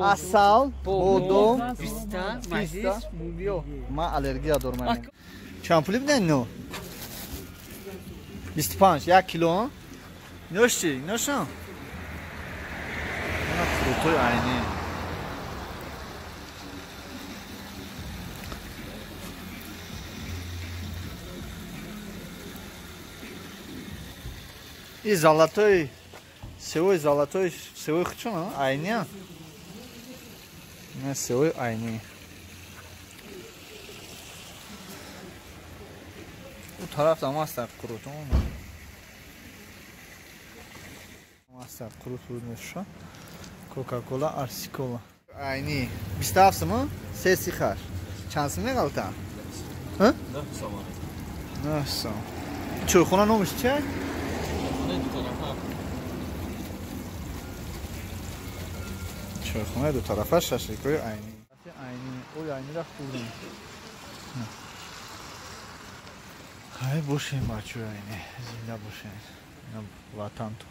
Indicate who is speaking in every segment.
Speaker 1: Асал, бодом,
Speaker 2: писта, мазис, мумиё.
Speaker 1: Ман аллергия дорам. Чанд пули биден ино? 25, 1 кило. Инош чи? Иношам? Ина қурутои айнӣ. И золотой, севой золотой, севой хучон, айни? Не, севой айни. У тараф там аст қурут. Аст қурут мешуша. Кока-кола, Арсикола. Айни. 27 сом, 3 сихар. Чанд сом меғалта? Ҳа?
Speaker 3: 9 сом.
Speaker 1: 9 сом. Чойхона номиш чи? Чойхонаи дутарафа шашликои айнӣ. Айнӣ, ой айниро хӯрдем. Ҳай бошем бачаҳои айнӣ, зинда бошем. Ватантон.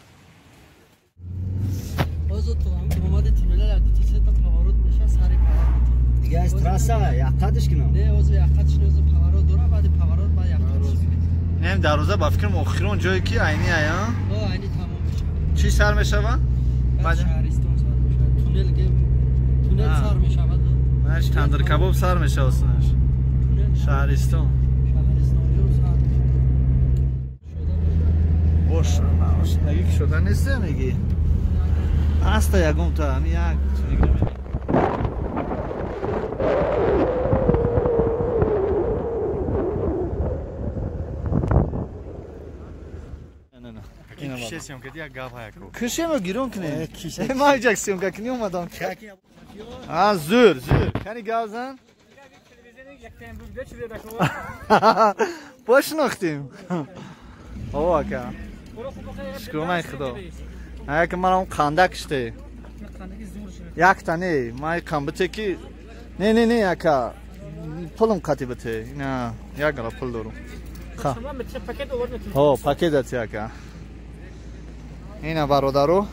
Speaker 2: Ҳозир то омади туннел ду то се та поворот меша сари поворот.
Speaker 4: Дига аз трасса яққатиш кинам.
Speaker 2: Не, ҳозир яққатиш не, ҳозир поворот дора, баъди поворот баъд яққатиш.
Speaker 1: Нем дарвоза ба фикрам охирон ҷое ки айнӣ ая?
Speaker 2: О, айнӣ тамом мешавад.
Speaker 1: Чӣ сар мешавад?
Speaker 2: Баъд шаҳристон сар мешавад. Туннел туннел сар мешавад.
Speaker 1: Маш тандиркабоб сар мешавад снаш. Шаҳристон.
Speaker 2: Шаҳристон ҷо сар мешавад.
Speaker 1: Бош, наги ки шуда нест меги. Аста ягон та ами як Кишемо гирон кунем. Ма иҷак съёмка кунӣ омадам. А зӯр, зӯр. Кани гап зан? Бошинохтем. О ака. Шукронаи Худо. Аяка манам қанда киште. Якта не, май қан бите ки не, не, не ака. Пулам қати бите. Ина як гала пул дорум. Ҳо, пакет ати ака. Ина бародаро,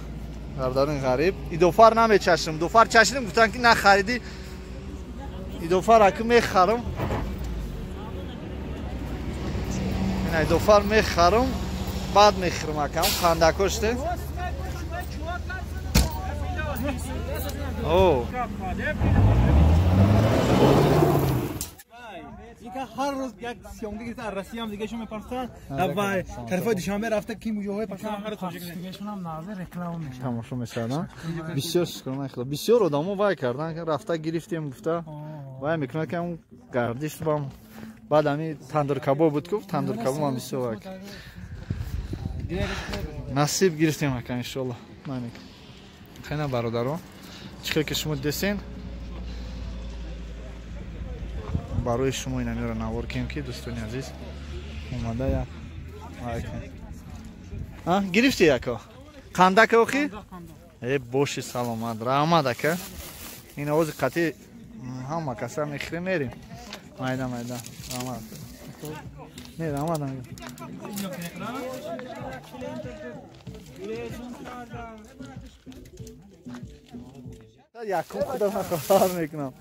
Speaker 1: бародарони ғариб. Идофар намечашим. Дофар чашидим, гуфтанд ки нахаридӣ. Идофар аку мехарам. Ина идофар мехарам, баъд мехӯрам акам. Қандакоште. О.
Speaker 5: ҳар рӯз як съёмка гирифта аз Россия ҳам дигаашон мепарстанд ва тарафҳои Душанбе рафта ки муҷоҳои паштон ҳар
Speaker 6: тоҷикашон нағз реклама мешавад.
Speaker 1: Тамошо мешавад. Бисёр шукрона Худо. Бисёр одамо вай кардан, рафта гирифтем гуфта. Вай мекунад ки ҳам гардиш бам. Баъд ҳами тандиркабоб буд гуфт, тандиркабоб ҳам бисёр вай. Насиб гирифтем ака иншоалло. Хайна бародаро, чӣ хел ки шумо дидесен, барои шумо инамеро навор кем ки дӯстони азиз омада як гирифти яко қандака охи? Э боши саломат, раҳмат ака. Ин овози қатъи ҳама каса мехӯрем мерем. Майда майда, раҳмат. Не, раҳмат. Якум худам хабар мекунам.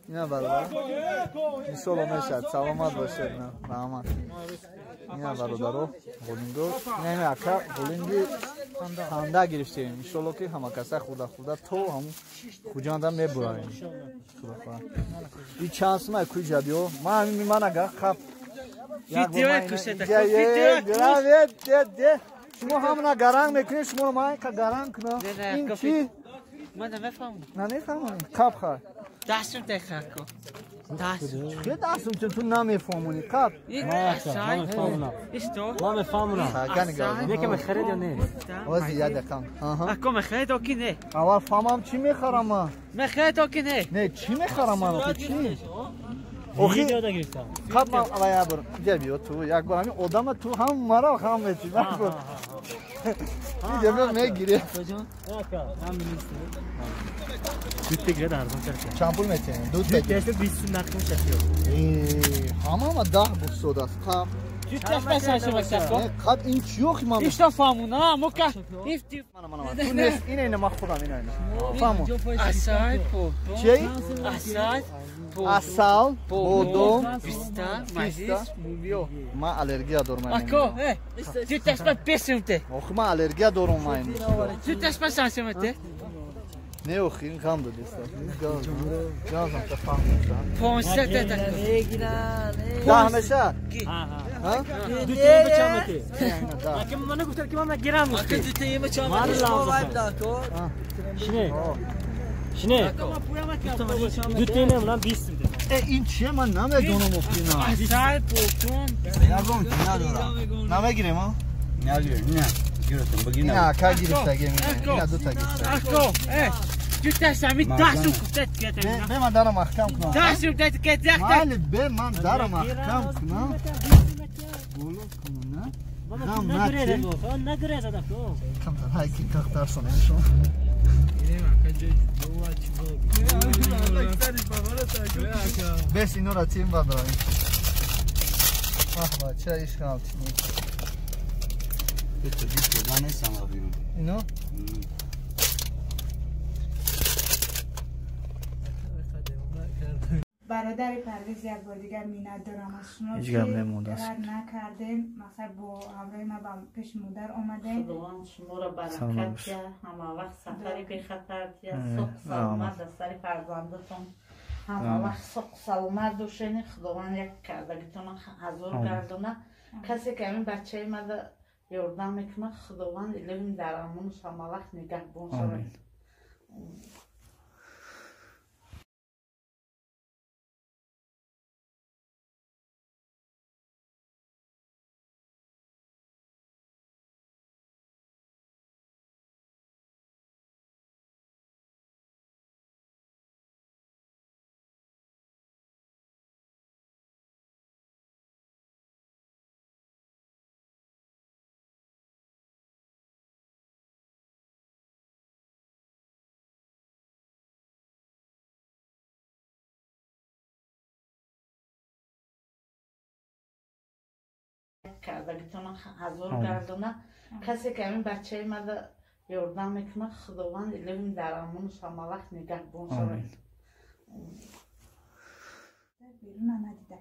Speaker 1: Ина бародар. Иншоалло мешавад. Саломат бошед. Раҳмат. Ина бародаро, голинго. Ина ака голинги ханда гирифтем. Иншоалло ки ҳама каса хурда хурда то ҳам Хуҷанда мебурем. И чанд сум ай куҷа биё? Ман ҳамин ман ага хап. Шумо ҳамона гаранг мекунед, шуморо ман ка гаранг кунам. Ин чӣ?
Speaker 2: Ман намефаҳмам.
Speaker 1: Намефаҳмам. Кап хай.
Speaker 2: Дастум тахако. Дастум.
Speaker 1: Чӣ дастум чун ту намефаҳмонӣ? Кап.
Speaker 2: Исто.
Speaker 4: Ман мефаҳмонам. Не ки мехаред ё не?
Speaker 1: Ози як дақиқа. Аҳа.
Speaker 2: Ако мехаред о ки не?
Speaker 1: Аввал фаҳмам чӣ мехарам ман.
Speaker 2: Мехаред о ки не?
Speaker 1: Не, чӣ мехарам ман охи чӣ? Охи қаб ман ава як бор иҷа биё ту як бор ҳамин одама ту ҳам маро ҳам мечи. Иҷа биё мегирӣ.
Speaker 4: Дутта гирад арзон кард.
Speaker 1: Чанд пул метиҳем? Дутта
Speaker 4: гирад 20 нақд мешавад.
Speaker 1: Ҳамама 10 буд содааст. Қаб. قد این چیو من
Speaker 3: ایشتا فهمونا ما که ایفتی
Speaker 1: من تو نیست اینه اینه من خودم اینه اینه فهمون
Speaker 3: عسل
Speaker 1: چی؟
Speaker 3: عسل
Speaker 1: عسل بادام
Speaker 3: پیستا مزیز مومیو
Speaker 1: من الرژی دارم
Speaker 3: اکو تو تشبه پیسمته
Speaker 1: آخه من الرژی دارم من
Speaker 3: تو تشبه سانسمته
Speaker 1: نه آخه این کم دادی است گاز هم تفاهم
Speaker 3: 500 تا
Speaker 1: ده میشه
Speaker 4: ها دو تا بچامته که من گفتم که من گرام
Speaker 2: آخه دو تا بچامته
Speaker 4: شنه شنه دو تا نه من 20 میده
Speaker 1: این چیه من نمیدونم افتینا
Speaker 3: عسل پوتون
Speaker 1: یگم ندارم نمیگیریم ها
Speaker 7: نه نه گرفتم بگی
Speaker 1: نه کا گرفتگی نه دو تا گرفتگی
Speaker 3: دو تا سمی دستم گفت که
Speaker 1: به من دارم احکام کنم
Speaker 3: دستم دست که دست
Speaker 1: مال به من دارم احکام کنم بولو کنم نه
Speaker 4: نه نگره زدا کو
Speaker 1: کم های کی تختار سنشو بس اینو را تیم برداریم آه چرا ایش کنم اینو
Speaker 8: برادر پرویز یک بار دیگر مینت دارم از شما
Speaker 1: هیچ گم نمونده است
Speaker 8: رد نکردیم مثلا با همراه ما با پیش مادر آمدیم
Speaker 9: خداوند شما را برکت ده همه وقت سفری بی خطر ده صبح سلامت از سر فرزندتون همه وقت صبح سلامت باشین خداوند یک کردگیتون هزار گردونه کسی که همین بچه ما یاردم میکنه خداوند الهیم در امانش همه وقت نگهبان شود. کردگیتون هزار گردونه کسی که همین بچه ما یاردم میکنه خداوند الهیم در امانش همه وقت نگهبان شود.
Speaker 8: بیرون ندیده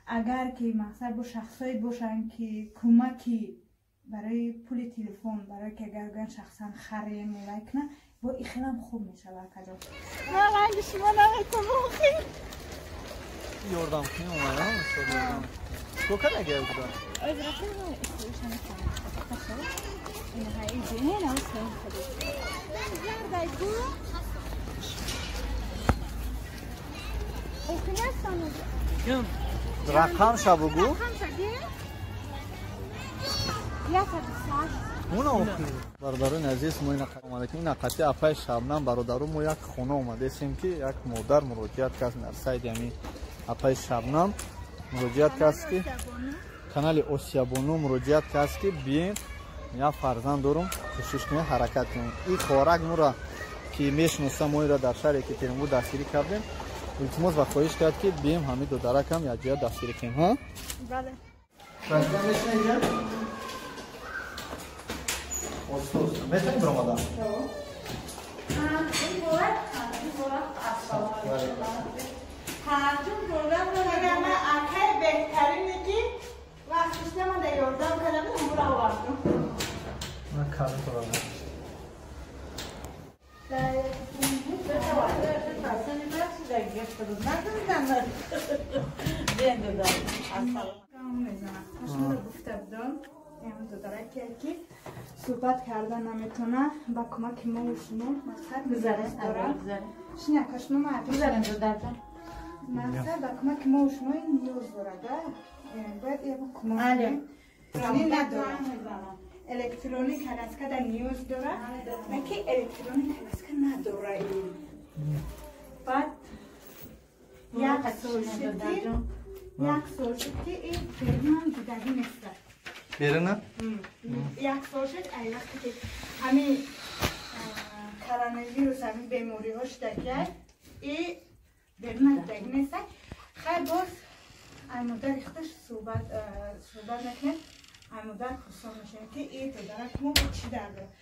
Speaker 8: اگر که مقصد با شخصایی باشن که کمکی برای پول تلفن برای که اگر شخصا خریم و کنه با این خیلی خوب میشه کجا نه رنگ شما نمیتونم
Speaker 1: یاردم کنیم اومدم تو کنه اگر بودم رقم شا بگو برادران عزیز ما این قطعه اپای شبنم برادرو ما یک خونه اومده که یک مادر مراجعت کرد در سایت یعنی اپای شبنم مراجعت کرد که کانال آسیابانو مراجعت کرد که بیاین یا فرزند دارم کوشش کنیم حرکت کنیم این خوراک ما را که میشناسم ما را در شهر یکاترینبورگ دستگیری کردیم التماس و خواهش کرد که بیایم همین دو درک هم یک جای دستگیری کنیم ها
Speaker 8: بله
Speaker 1: میتونی برام آدم
Speaker 8: من بهترینه که وقتش من در یاردم کردم اون رو آوردم
Speaker 1: من کارم تو رو
Speaker 8: که صحبت کردن نمیتونه با کمک ما و شما مقصد دارم شنه کاش ما مقصد با کمک ما و شما نیاز داره باید یه کمک کنیم نداره الکترونیک کلاسکه در نیاز داره نه که الکترونیک کلاسکه نداره بعد یک سال شد که این بیرون هم دیدگی نیست
Speaker 1: بیرون؟
Speaker 8: یک سال شد ای وقتی که همین کروناویروس همین بیماری ها شده که این بیرون هم دیدگی نیست خیلی باز Ай модари худаш суҳбат мекунем, ай модар пурсон мешавем, ки и додарак мо чӣ дард дорад.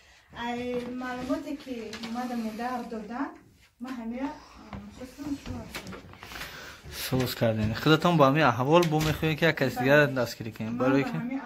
Speaker 8: Ай маълумоте ки омада модар додан, ма ҳамира хостам шумо.
Speaker 1: Соз кардем. Худатон бо ҳамин аҳвол бо мехоҳем, ки як каси дигар дастгирӣ кунем, барое ки
Speaker 8: ҳамин.